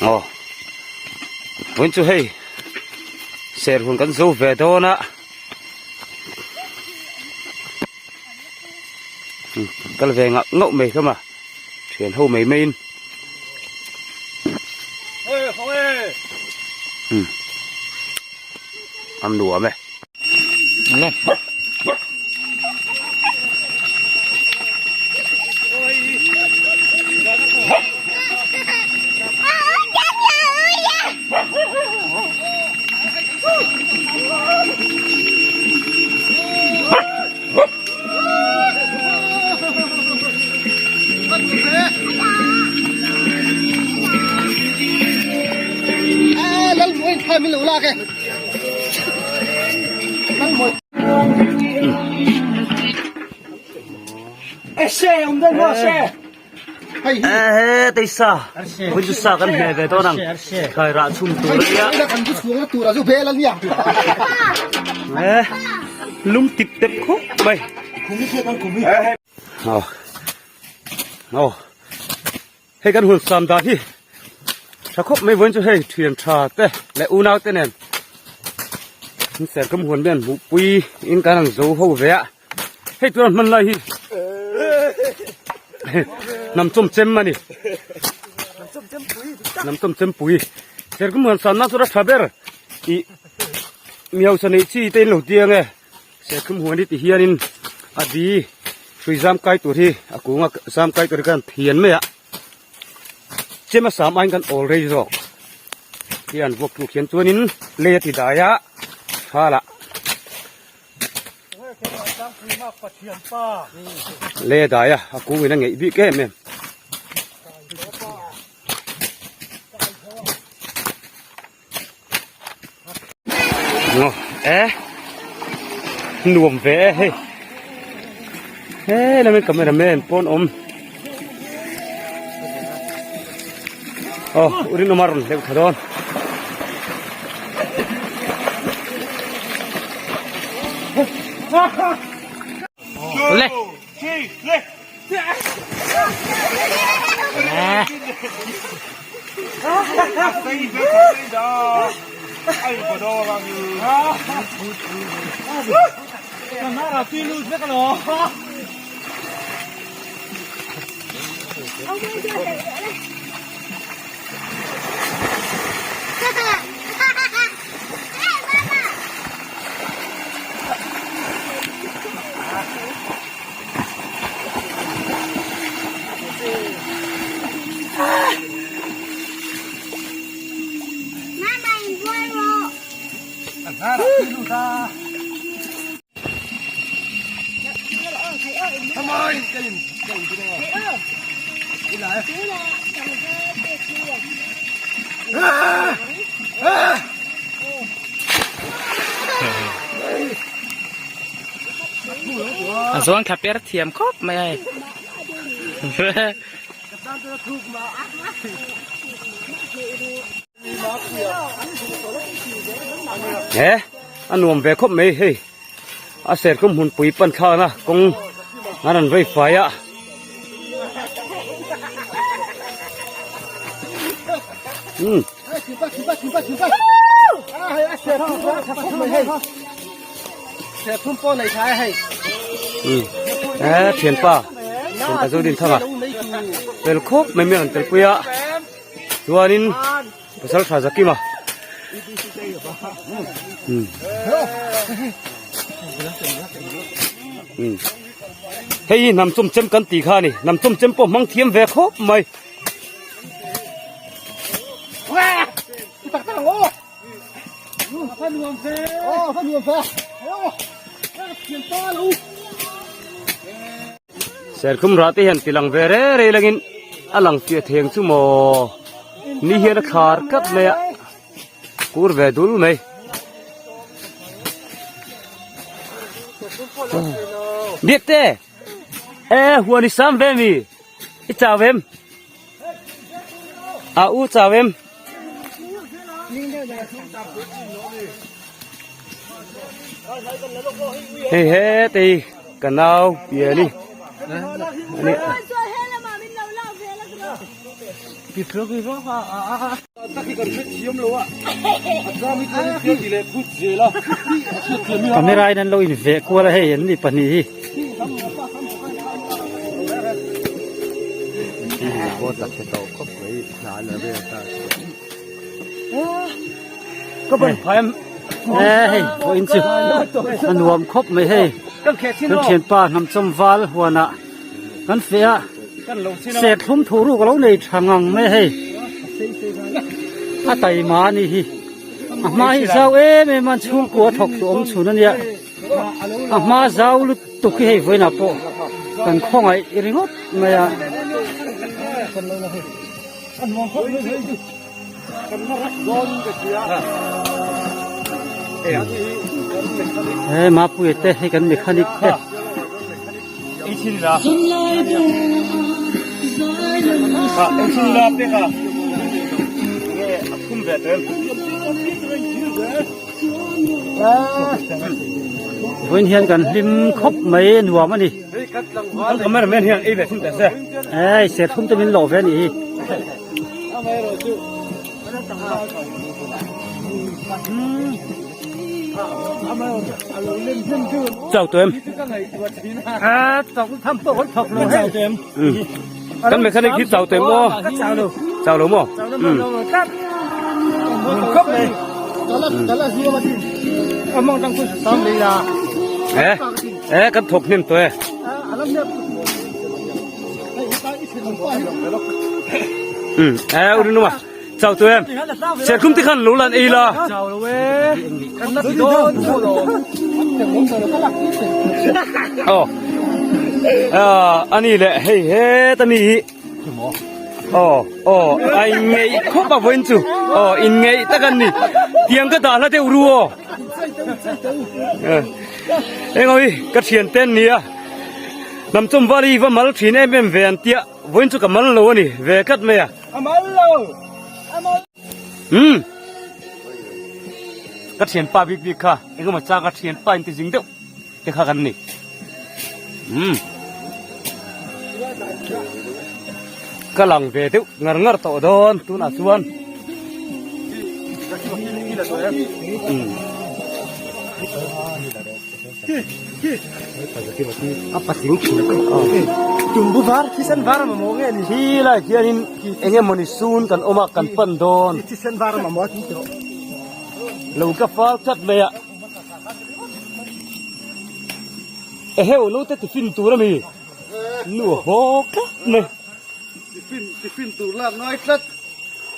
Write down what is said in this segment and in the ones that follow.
Aw vawiin chu hei ser hun kan zo ve dawn a kal ve ngah ngauh mai hlawm a thian ho mai mai in a nuam e. Ehe teisa vawiin chu sa kan hmeh ve dawn ang thlai rah chhum tur a nia eh lum tip tep khawp mai aw aw Hei kan hun sam dan hi tha khawp mai vawiin chu hei thian tha te leh unau te nen in serkawm huan hian hmuhpui in kan han zo ho ve a hei tura hman lai hi hnam chawm chem a ni hnam chawm chem pui serkawm huan san nan chu a tha ber ih mi hausa neih chi te in lo ti ang e. Serthlum huan hi ti hianin a di hrui zam kai tur hi a kunga zam kai tur hi kan thian mai a chem a sam aiin kan awl rei zawk hian vuak tluk hian chuanin lei a ti dai a thalah lei a dai a a kungin a ngeih bik em em. E nuam ve e hei he lamin camera man pawn awm aw urinawma rawn hleuh tha dawn. Le. A zuang thla per thiam khawp mai a hei. He a nuam ve khawp mai hei a serthlum hmunpui pan thlakna kawng an rawn vei fai a. Umm. He thianpa thianpa zo din thanga tel khawp mai mai an telpui a chuanin pasal tha zakima hei hi hnam chawm chem kan tih kha a ni hnam chawm chem pawh hmang thiam ve khawp mai. Serthlum rah te hian tilang ve rei rei langin a lang fiah theng chu maw ni hian a thlar tlat mai a kur ve dul mai. Biak te e huan i sam ve mi i chau em? A u chau em? Hei he tei ka nau piani ani. Camera in an lo in veh kual a hei an ni pahnih hi. Hei vawiin chu a nuam khawp mai hei kan thianpa hnamchawm val huanah kan feh a serthlum thu ruk a lo nei tha ngang mai a hei a taima a nih hi a hma hi zau em em a chhungkua thawk tu awm chhun a nia a hma zau lutuk hi hei vawiinah pawh kan khawngaih ringawt mai a. He Mapuia te hei kan mechanic te. Vawiin hian kan hlim khawp mai nuam a ni. Ei serthlum te min lawh ve a nih hi. Chau tuem. Kan mechanic hi chau tuem maw? Chau lo maw? Eh, eh kan thawk hnem tawh e. Um eh urinuma chau tu em serkhum te khan lo lan ei la oh ani le hei he ta mi hi oh oh ai ngei khop a voin chu oh in ngei takan ni tiang ka dah hla deuh ru aw engoi ka thian ten nia Hnamchawm vali va mal thin em em ve an tia, vawiin chu ka mal lo a ni, ve tlat mai a. A mal lo! A mal. Umm. Ka thianpa bik bik kha engemaw chang ka thianpa in ti zing deuh te kha kan ni. Umm. Ka lang ve deuh ngar ngar tawh dawn tunah chuan. Umm. A patling thin tumbu var thisen var mamawh nge ni hi lai hianin eng emawni sun kan awm a kan pan dawn thisen var mamawh a tih tawh lo ka fal tlat mai a eheu naute tiffin tur ami nu haw tlat mai tiffin tiffin tur lak ngai tlat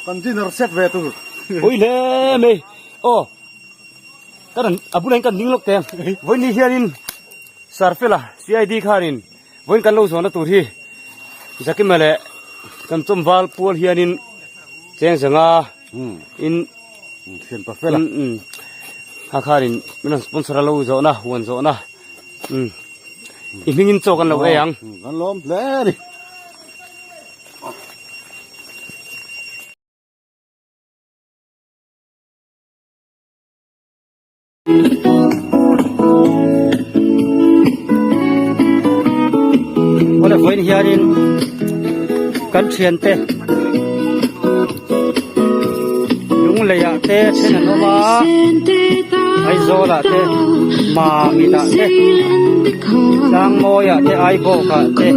kan dinner set ve tur ui hle mai aw. Ka rawn a bulah hian kan ding lawk teh ang vawiin ni hianin Sarfela CID khanin vawiin kan lo zawhna tur hi Zakima leh kan chawmval pual hianin cheng zanga in ha khanin min rawn sponsor a lo zawhna huan zawhna i hmingin chaw kan lo ei ang. Kan lawm hle a ni. Awle vawiin hianin kan thiante lunglei ah te then an awm a Aizawl ah te Mamit ah te Tlangmawi ah te Aibawk ah te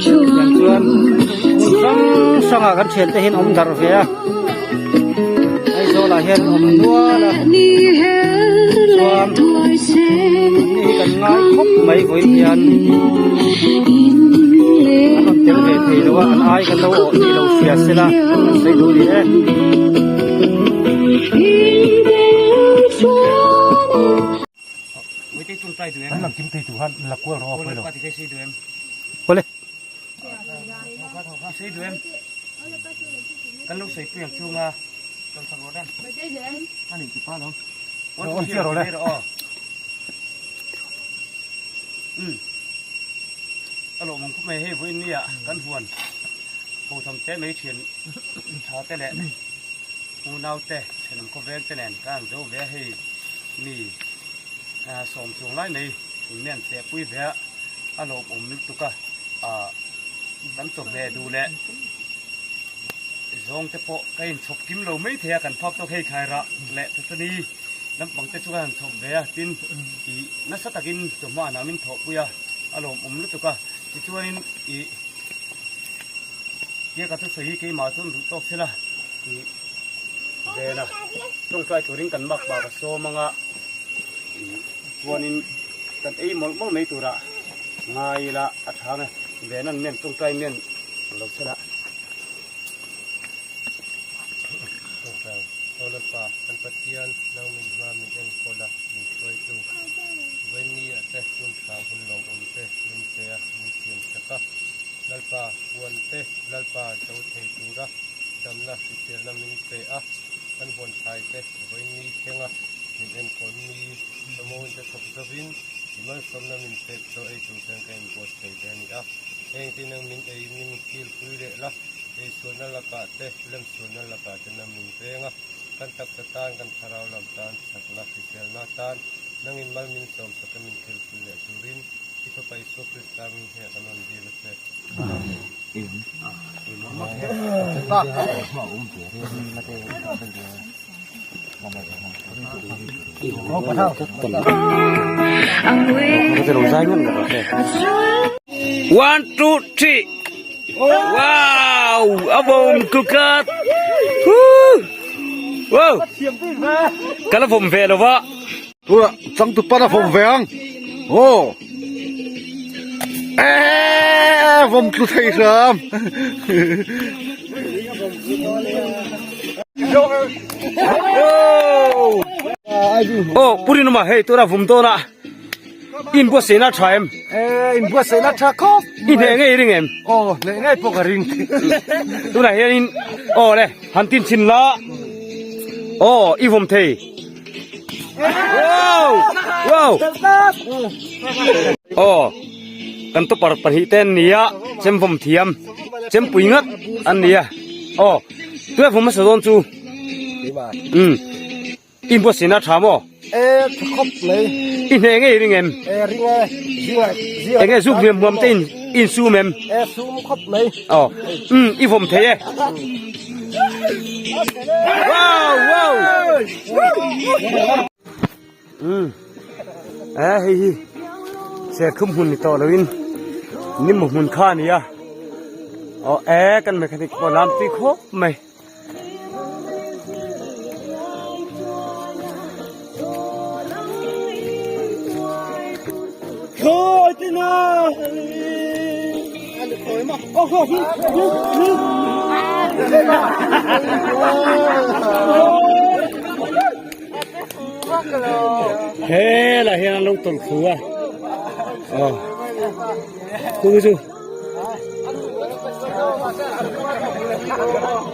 tiang chuan hmun hrang hrang ah kan thiante hi an awm darh ve a. Aizawlah hian awm nual a chuan ni hi kan ngai khawp mai vawiin hian an rawn tel ve thei lo a an ai kan lo awh tih lo hria sela an sawi duh ni e. Awle. A lawmawm lutuk a, ah kan chawhmeh duh leh Zawng te pawh ka inchhawp kim lo mai thei a, kan phak tawk hei khairah leh Thatani lampang te chu ka han chhawp ve a, tin ih nasa takin chawhma ah min thawhpui a, a lawmawm lutuk a, tichuanin ih tia ka thusawi hi keimah chuan duh tawk sela ih ven a, tawngtai turin kan mak bak a sawm anga ih chuanin kan ei mawlh mawlh mai turah ngai ila a tha ang e, venan mian tawngtai mian lo sela. Chungchang, Aw Lalpa, kan Pathian, nang min hma min enkawl a, min hruaitu. Vawiinni ah te hun tha hun lawmawm te min pe a, min siam chak a. Lalpa, huan te Lalpa zo thei tura damna hriselna min pe a, kan huan thlai te vawiinni thleng a min enkawl mi Samoin te thawk zovin i malsawmna min pek chaw ei tur ten ka inbuatsaih ve a ni a. Heng te nang min ei min kilpui leh la, eisualna lakah te, lemsualna lakah te nang min veng a, kan taksa tan, kan thlarau lam tan, chakna, hriselna tan, nangin mal min sawmsak a min kilpui leh turin i Fapa Isua Krista min hneh kan rawn dil a che. One two three wow a vawm ku kat wow ka la vawm ve lo va Tua changtu pan a vawm ve ang aw eee vawm tlu thei hram Aw Purinuma hei tura vum dawn a in buatsaihna a tha em? Eh in buatsaihna a tha khawp I hneh ngei i ring em? Aw hneh ngei pawh ka ring. Tunah hianin aw le han tin chhin la aw i vawm thei. Wow wow aw kan topper pahnih te an ni a chem vawm thiam chempui ngat an ni a aw tunah vawm hmasa dawn chu umm i buatsaihna a tha maw? E tha khawp mai. I hneh ngei ring em? E ring e zinga zinga. Enge zuk hliam hmuam te in in sum em? E sum khawp mai. Aw umm i vawm thei e. Wow wow. Umm e hei hi serthlum hmun ni tawh loin nimaw hmun kha a ni a aw e kan mechanic pawh lam tui khawp mai. Helai hian an lo tawlh thu a aw chu chu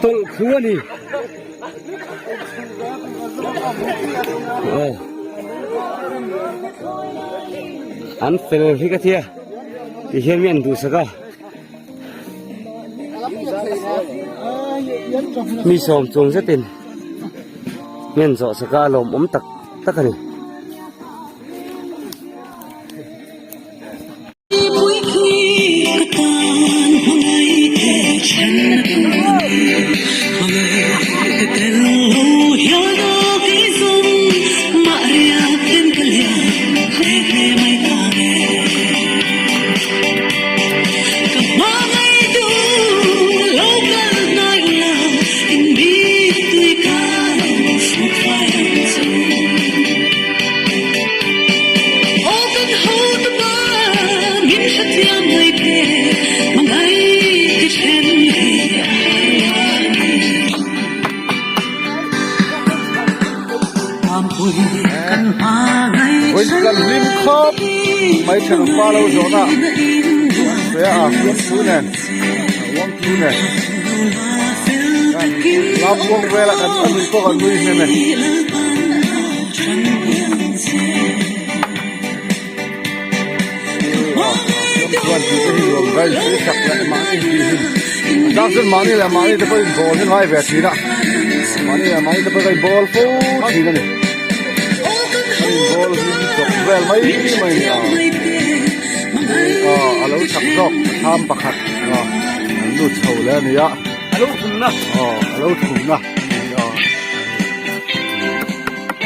tawlh thu a ni aw an fel hi ka tia tihian mi an duhsak a. Mi sawm chuang zetin ngen zawh saka a lawmawm tak tak a ni. Vawiin kan hlim khawp mai thenawm pa lo zawhna an sawi a fiamthu nen uangthu nen lam uang vela kan a nui pawh kan nui hnem e. Chuan tih te hi nuam vel chu sak leh mahni tih hi a chang chuan mahni leh mahni te pawh in bawl hi ngai ve thin a mahni leh mahni te pawh ka in bawl fo thin a ni ka in bawl hi chawp vel mai mai a ni a a lo chak zawk a thlam pakhat a an lut chho leh a ni a. Lo thumna. Aw, a lo thumna a ni aw.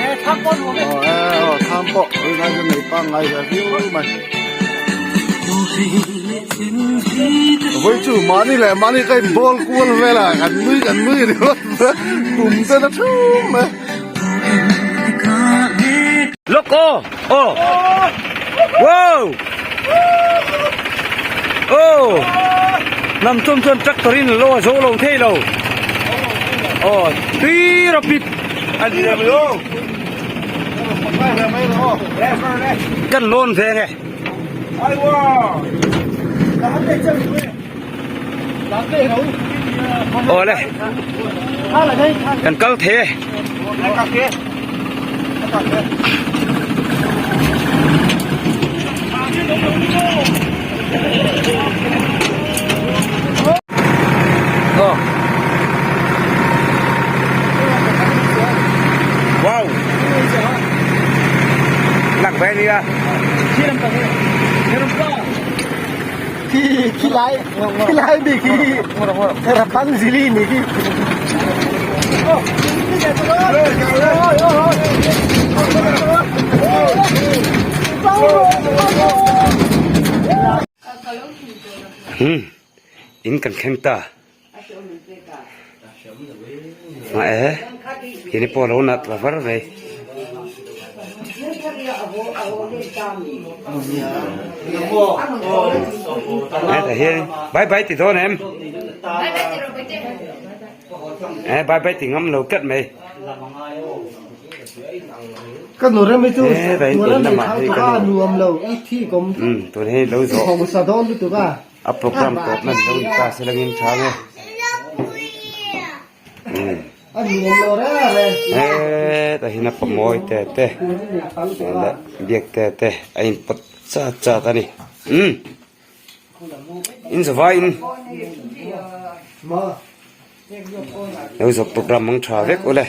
E, thlam pawh nuam e. Aw, e, aw, thlam pawh rinai chu nei pangngai ve viau mai. Vawi chu mahni leh mahni ka in bawl kual vel a, kan nui kan nui ringawt kum ten a thum mai. Lawk aw aw wow aw lam chawm chuan tractor in lo a zo lo thei lo aw tui rapid kan lawn veng e. Awle kan kal thei e. Aw. Wow. Nặng ve nia. Khi khi lai khi lai bi khi harapan zili ni khi. Hmm. In kan thleng ta. Mah e kini pawh lo nat la var mai. Hetah hian bye bye ti dawn em? E bye bye ti ngam lo tlat mai. Ka nu rem hi chu Hetah hian in lamah hei kan umm tun hi lo zawh. A program tawp nan lo ni ta se langin tha nge. Hetah hian a pamawi te te leh biak te te a in pawt chat chat a ni. Umm in zavaiin lo zawh program ang tha vek ule.